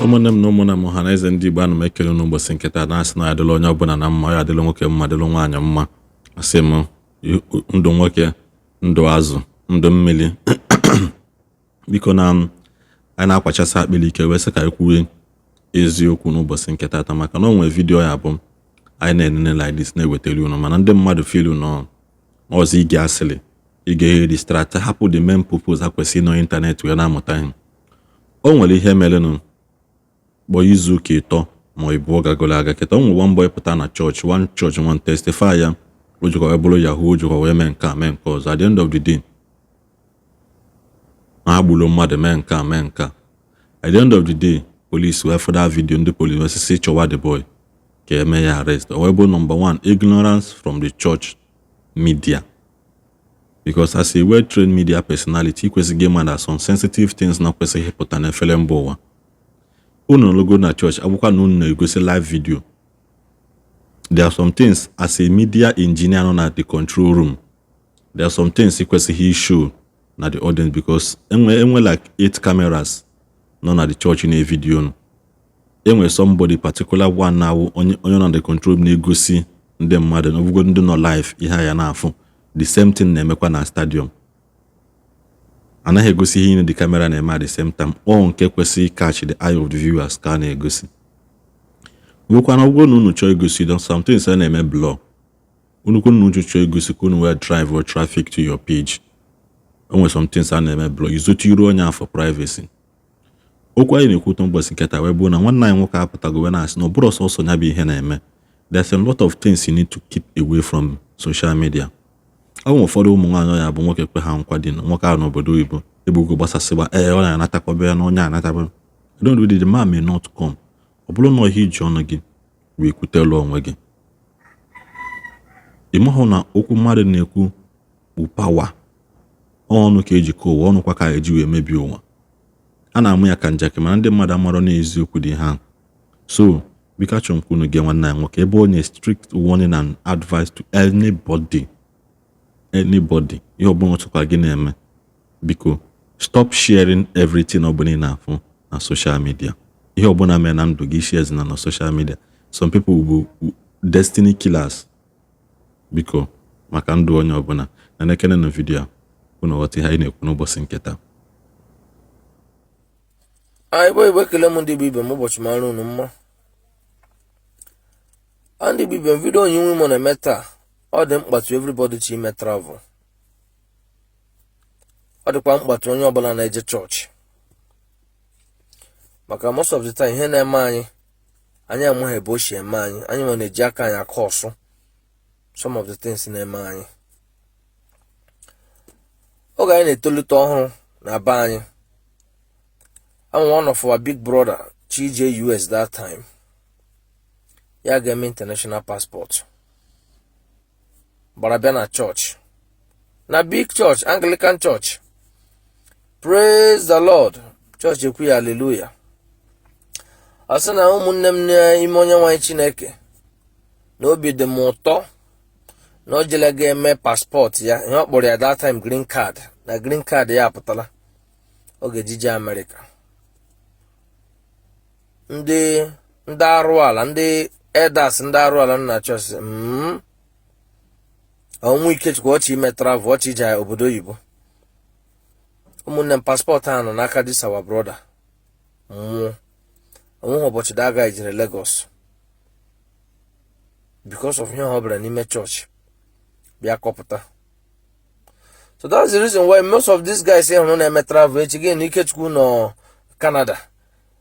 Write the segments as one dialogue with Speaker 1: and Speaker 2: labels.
Speaker 1: Ụmụnne m na ụmụnna m, ọha na eze ndị Igbo, ana m ekele n'ụbọchị nke taa, na-asị na ya adịla onye ọbụla na mma, ya adịla nwoke mma, adịla nwaanyị mma. Asị m, ndụ nwoke, ndụ azụ, ndụ mmiri. Biko, na anyị na-akwachasị akpịrị ike wee sị ka anyị kwuwe eziokwu n'ụbọchị nke taata, maka na o nwere video ya bụ anyị na-enene like this na-ewetara unu, mana ndị mmadụ feel nọ ọzọ ige asịrị, ige ihe distract, hapụ the main purpose ha kwesịrị ịnọ ịntanetị wee na-amụta ihe. O nwere ihe merenụ kpọọ izu ụka 3 ma 2 gagoro aga kịta. O nwere one boy pụta na church, one church, one testify ya. O jikwa wee bụrụ yahoo, o jikwa wee mee nke a, mee nke ọzọ. At the end of the day, ha gburu mmadụ, mee nke a, mee nke a. At the end of the day, police wee fụda video. Ndị police wee sị chọwa the boy ka eme ya arrest. O wee bụ number one, ignorance from the church media, because as a well-trained media personality, ị kwesịghị ịma na some sensitive things na kwesịghị ịpụta n'efere mba ụwa. Unu logo na church akwụkwọ na unu na-egosi live video, there are some things, as a media engineer nọ na the control room, there are some things ị kwesịghị show na the audience, because enwe like eight cameras nọ na the church na video nụ. Enwe somebody, particular one, na-awụ onye nọ na the control room na-egosi ndị mmadụ na ọbụgo ndị nọ live ihe ya na-afụ. The same thing na-emekwa na stadium. Anaghị egosi ihe niile the camera na-eme at the same time. Ọ nke kwesịrị catch the eye of the viewers ka a na-egosi. Nwekwa na ọ bụrụ na unu chọọ igosi some things, a na-eme blur. Unu kwunu unu chọọ igosi ka unu wee drive or traffic to your page, o nwere some things a na-eme blur, izote iru onye afọ, privacy. Okwu anyị na-ekwute ụbọchị nke taa wee bụ na nwanne anyị nwoke apụtago wee na-asị na ọ bụrụ sọsọ ya bụ ihe na-eme. There's a lot of things you need to keep away from social media. Ọ nwere ụfọdụ ụmụ nwaanyị ya bụ nwoke kwe ha nkwa dị na nwoke ahụ n'obodo oyibo ebugo gbasasịgba, ee, ọ na-anatakwabe ya na onye anatakwa. Don't do, the man may not come. Ọ bụrụ na ihe iji ọnụ gị wee kwutelu onwe gị, ị mahụ na okwu mmadụ na-ekwu bụ power. Ọnụ ka ejikọ ụwa, ọnụ kwa ka eji wee mebie ụwa. A na-amụ ya ka njakịrị, mana ndị mmadụ amarọ n'eziokwu dị ha. So biko, achọrọ m ka unu gee nwanne ya nwoke ebe onye strict warning and advice to anybody, anybody, ihe ọbụla tụkwa gị na-eme, biko stop sharing everything ọbụla ị na-afụ na social media. Ihe ọbụla mee na ndụ gị, shares na social media. Some people bụ destiny killers. Biko, maka ndụ onye ọbụla na na-ekene na video a, unu ghọta ihe anyị na-ekwu n'ụbọchị nke taa.
Speaker 2: Igbo Igbo, ekele m. Ndị Igbo ibe m, ụbọchị mara unu mma. A, ndị Igbo ibe m, video onye nwe imo na-eme taa, ọ dị mkpa to everybody to ime travel. Ọ dịkwa mkpa to onye ọbụla na-eje chọọchị, maka most of the time, ihe na-eme anyị, anyị amaghị ebe o si eme anyị. Anyị nwe na-eji aka anyị aka ọsụ some of the things na-eme anyị. Oge anyị na-etolite ọhụrụ na be anyị, I'm one of our big brother chije US that time, ya ga-eme international passport, gbara bịa na church, na big church, Anglican Church. "Praise the Lord." Church ekwu ya, "Hallelujah." Ọ sị na, "Ụmụnne m n'ime Onye nwanyị Chineke, na obi dị m ụtọ na o jele ga-eme passport ya." Ihe ọ kpọrọ ya that time, green card. Na green card ya apụtala, ọ ga-ejije Amerịka. Ndị arụ ala, ndị elders, ndị arụ ala nna chọọchị, ọnwụ Ikechukwu, ọchị ime travel, ọchị ije obodo oyibo. Ụmụnne m, passport ahụ nọ n'aka this our brother. Mmụọ onweghị ụbọchị daga ejere Lagos because of ihe ọ bịara n'ime chọọchị bịa kọpụta. So that's the reason why most of these guys hụrụ na-eme travel echi gị na Ikechukwu nọ Canada,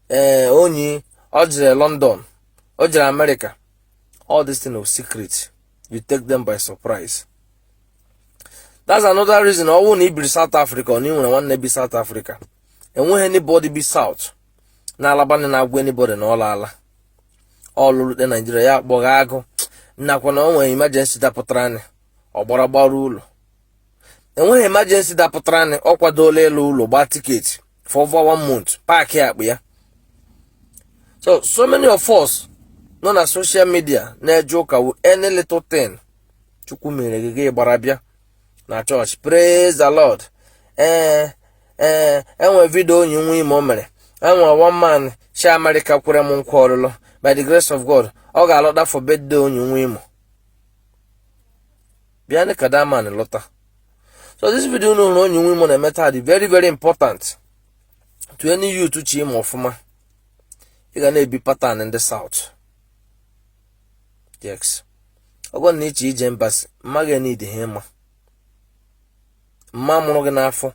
Speaker 2: ee, onyi ọ jere London, o jere America, all this thing of secret, you take them by surprise. That's another reason. Ọ bụrụ na i biri South Africa, ọ na ị nwere nwanne bi South Africa, enweghị anybody bi South na alabana na-agwa anybody na ọ laala. Ọ lụrute Naijiria, ya akpọgha agụ nnakwa na o nwere emergency dapụtara anyị, ọ gbara gbara ụlọ. Enweghị emergency dapụtara anyị, ọ kwadola ịlụ ụlọ, gbaa ticket for over one month, pack akpa ya. So many of us nọ na social media na-eje ụka wu any little thing Chukwu mere gị, gị gbara bịa na chọọchị, "Praise the Lord." Ee, enwe video onye nwe ime o mere. Enwe one man Chi Amerịka kwere m nkwa ọlụlụ. By the grace of God, ọ ga-alọta for birthday onye nwe Imo. Bịa ka that man lọta. So this video unu hụrụ onye nwe Imo na-eme taa dị very, very important to any youth chi ime ọfụma. Ị ga na-ebi pattern ndị South. Yes, ọ bụrụ na iche ije embassy, mma gị enidi ha ịma, mma mụrụ gị n'afọ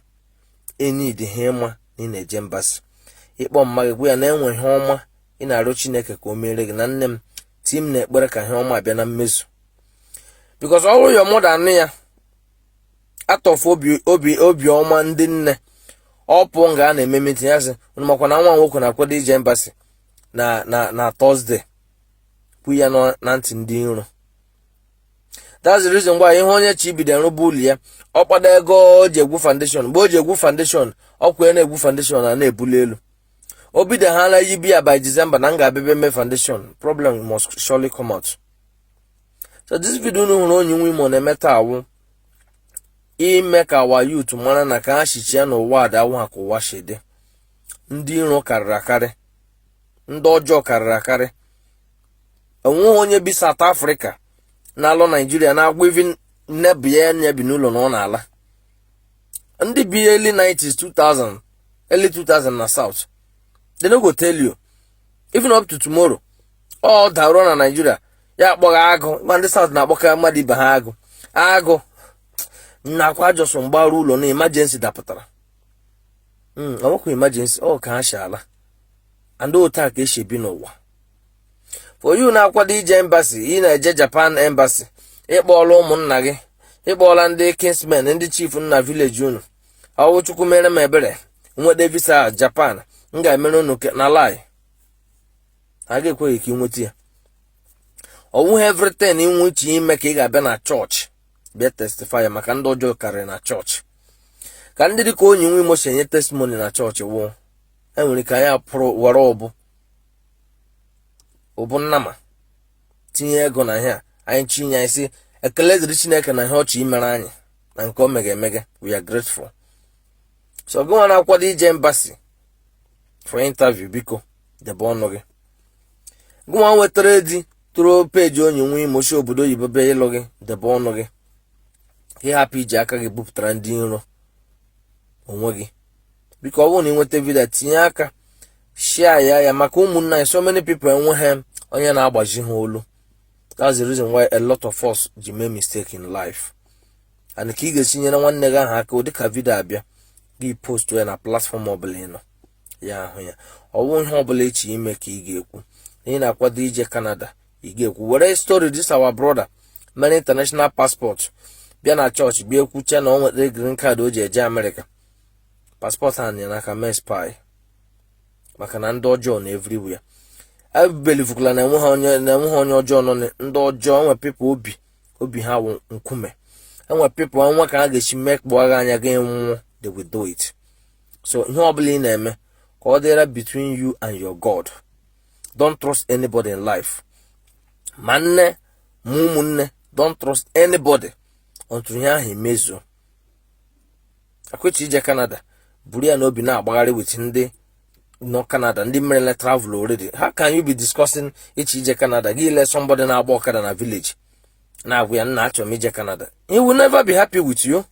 Speaker 2: enidi ha ịma na ị na-eje embassy. Ịkpọ mma gị, gwa ya na enwe ihe ọma ị na-arịọ Chineke ka o mere gị, na nne m tim na ekpere ka ihe ọma abịa na mmezu, because ọrụ your mother anụ ya atọfu obi obi obi ọma. Ndị nne ọ pụọ nga a na-eme meeting, ya sị unu makwa na nwa nwoke na-akwado ije embassy na Thursday, kwu ya na ntị ndị iro. That's the reason why ihe onye chi bido rụba ụlọ ya, ọ kpado ego o ji egwu foundation. Mgbe o ji egwu foundation, ọkwa ya na-egwu foundation na na-ebuli elu. O bido ha na yibi ya by December na m ga-abịa eme foundation, problem must surely come out. So this video unu hụrụ onye nwe Imo na-eme taa awụ ime ka our youth mara na ka ha shichie n'ụwa ada awụ ha ka ụwa shi dị. Ndị iro karịrị akarị, ndị ọjọọ karịrị akarị. Enweghị onye bi South Africa na-alụ Naijiria na-agwa even neighbour ya anya bi n'ụlọ na ọ na-ala. Ndị bi early 90s, 2000, early 2000 na South, they no go tell you even up to tomorrow. Ọ daruo na Naijiria, ya akpọghị agụ. Ma ndị South na-akpọka mmadụ ibe ha agụ. Agụ nakwa ajọsọ mgbaru ụlọ na emergency dapụtara. Ọ nwekwa emergency, ọ ka ha si ala and otu a ka esi ebi n'ụwa. For you na-akwado ije embassy, ị na-eje Japan embassy, ịkpọọla ụmụnna gị, ịkpọọla ndị kinsmen, ndị chief nna village unu, ọwụ Chukwu mere m ebere nweta visa Japan, m ga-emere unu na lie. Ha ga-ekweghị ka ị nweta ya. Ọwụghị everything inwe uche ime ka ị ga-abịa na chọọchị bịa testify ya, maka ndị ọjọọ karịrị na chọọchị. Ka ndị dịka onye nwe Imo si enye testimony na chọọchị wụ enwere ike anyị apụrụ were ụbụ ụbụ nnama tinye ego na ihe a anyị chinye anyị, sị ekele dịrị Chineke na ihe ọchị imere anyị na nke o mege emege. We are grateful. So gị nwa na-akwado ije embassy for interview, biko debe ọnụ gị. Gị nwa nwetara di tụrụ peji onye nwe Imo si obodo oyibo bịa ịlụ gị, debe ọnụ gị ka ị hapụ iji aka gị bupụtara ndị iro onwe gị. Biko, ọ bụrụ na ị nweta video, tinye aka share ya maka ụmụnne anyị. So many people enweghị onye na-agbaji ha olu. That's the reason why a lot of us ji mee mistake in life. And ka ị ga-esi nyere nwanne gị ahụ aka, dịka video abịa gị post ya na platform ọbụla ị nọ ya ahụ ya. Ọwụ ihe ọbụla echi ime ka ị ga-ekwu na ị na-akwado ije Canada, ị ga-ekwu were story this our brother mere international passport bịa na chọọchị bịa ekwuche na ọ nwetara green card o ji eje Amerịka. Passport ha nye n'aka mee spy, maka na ndị ọjọọ na everywhere. Ebelivukwala na enweghị onye ọjọọ nọ. Ndị ọjọọ enwe people obi ha wụ nkume. Enwe people enwe ka ha ga-esi mekpụọ gị anya gị nwụọ, they will do it. So ihe ọbụla ị na-eme, ka ọ dịra between you and your God. Don't trust anybody in life, ma nne ma ụmụnne. Don't trust anybody until ihe ahụ emezuo. Akwechi ije Canada, buru ya n'obi na-agbagharị with ndị nọ Canada, ndị merela travel already. How can you be discussing iche ije Canada, gị ile somebody na-agba ọkada na village, na-agwa ya, "Nna, achọrọ m ije Canada"? He will never be happy with you.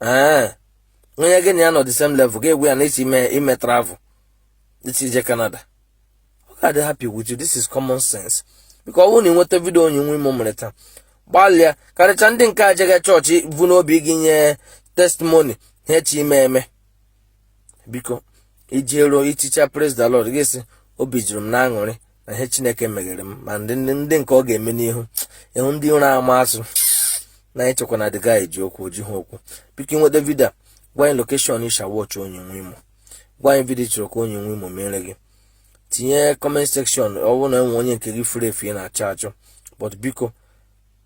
Speaker 2: Ee, onye gị na ya nọ the same level ga-egwu ya na isi ime travel, isi ije Canada, ọ ga-adị happy with you? This is common sense. Biko, ọ bụrụ na ị nweta video onye nwe Imo mere taa, gbalịa karịcha ndị nke ajeghị chọọchị bụ n'obi gị nye testimony ha echi ime eme. Biko, iji ruo iticha "Praise the Lord", gị sị obi juru m na-aṅụrị na ihe Chineke meghere m, ma ndị nke ọ ga-eme n'ihu ịhụ ndị ụra ama asụ na ịchekwa na the guy ji okwu oji ha okwu. Biko, nweta video, gwa anyị location isha watch onye nwe Imo. Gwa anyị video chọrọ ka onye nwe Imo mere gị. Tinye comment section ọ bụrụ na enwe onye nke gị furu efu ị na-achọ achọ. But biko,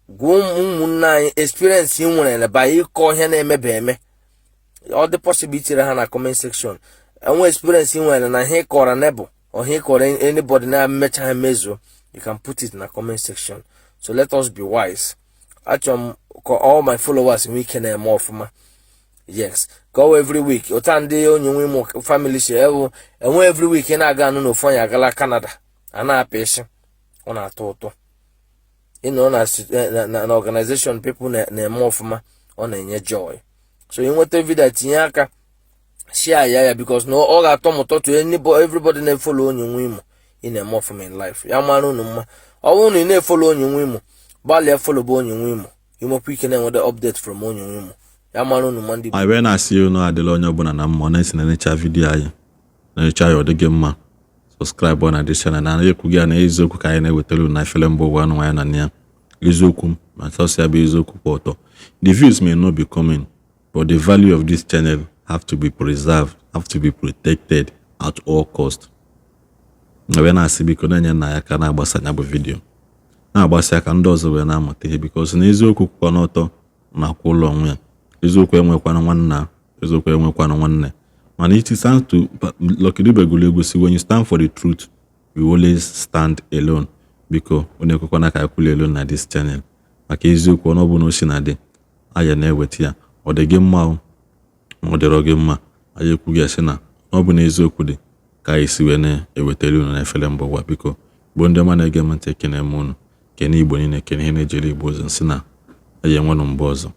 Speaker 2: gwa ụmụnne anyị experience ị nwere ba ịkọ ihe na-emebe eme. Ọ dị possible itinye ha na comment section. Enwe experience ị nwere na ihe ịkọrọ neighbor or ihe ịkọrọ anybody na-emecha ha mezuo, you can put it na comment section. So let us be wise. Achọrọ m ka all my followers nwee ike na-eme ọfụma. Yes, ka ọ wee every week ụta ndị onye nwe Imo family si ewu enwe every week ị na-aga anụ na ofu onye agala Canada a na-apị isi. Ọ na-atọ ụtọ ịnọ na organization people na-eme ọfụma, ọ na-enye joy. So ị nweta video, tinye aka share ya because na ọ ga-atọ m ụtọ to anybody, everybody na-efollow onye nwe Imo. Ị na-eme ọfụma in life, ya mara unu mma. Ọ bụrụ na ị na-efollow onye nwe Imo, gbalịa follow bụ onye nwe Imo, inwekwa ike na-enweta update from onye nwe Imo. Ya mara unu mma, ndị
Speaker 1: Anyị wee na-asị unu adịla onye ọbụla na mma. Ọ na-esi na-enecha video anyị, na-enecha ya, ọ dịghị mma, subscribe na this channel. Na ekwughị ya na eziokwu ka anyị na-ewetara unu na efere mba ụwa anụ anyị na ya eziokwu, ma sọsọ ya bụ eziokwu kwụ ọtọ. The views may not be coming, but the value of this channel have to be preserved, have to be protected at all cost. Wee na-asị, biko, na-enye nna ya aka na-agbasa ya bụ video, na-agbasa ya ka ndị ọzọ wee na-amụta ihe, because na eziokwu kwụkwa n'ọtọ na-akwụ ụlọ onwe ya. Eziokwu enwekwana nwanna, eziokwu enwekwana nwanne. Mana it stands to Lucky Dube gụrụ egwu si, "When you stand for the truth, you always stand alone." Biko, unu ekwekwana ka akwụla alone na this channel, maka eziokwu ọnụ ọbụla o si na dị aya na-eweta ya. Ọ dị gị mma o, ma ọ dịrọ gị mma, anyị ekwughị ya sị na ọ bụ na eziokwu dị ka anyị si wee na-ewetara unu n'efere mba ụwa. Biko, bụ ndị ọma na-ege m ntị, ekene m unu, kene Igbo niile, kene ihe na-ejere Igbo ozi, nsị na anyị enwenụ mgbe ọzọ.